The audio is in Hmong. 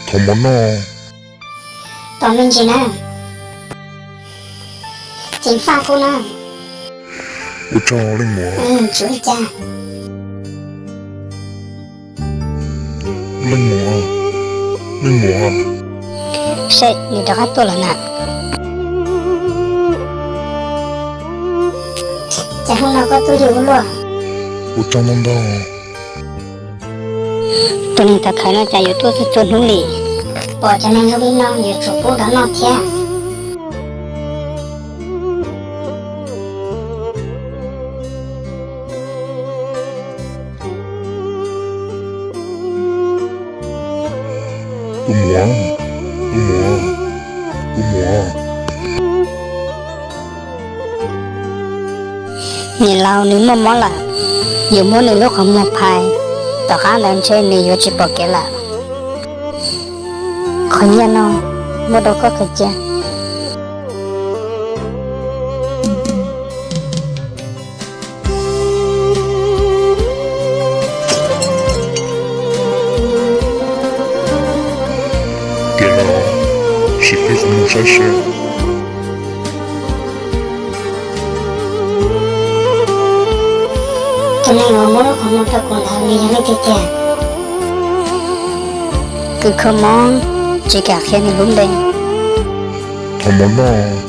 Thov mov noj. Tos me ntsis na. Ceev faj qub na. Ua tsaug leej muam. Tsis ua cas. Leej muam, leej muam. Seb nws rov qab tuaj lawm na. Cas hnub no koj tuaj yug ua luaj? Ua tsaug ntau ntau. Tus neeg tag khawv no cas yuav tuaj txhua txhua hnub li. Pom cov neeg zoo li no yuav tsum pub rov noj thiab. Tus muam, tus muam, tus muam. Niam laus nws muaj mob lawm, yuav muab nws lub qhov muag phais, tom qab ntawd ntshe nws yuav tsis pom kev lawm. Qhov nyiaj no muab rau koj khaws cia. Tiam no sim pib qhov muag saib seb. Tus neeg uas muab lub qhov muag rau kuv ntawd nws yog leej twg tiag? Kws kho mob tsis kam qhia nws lub npe. Thov mov noj.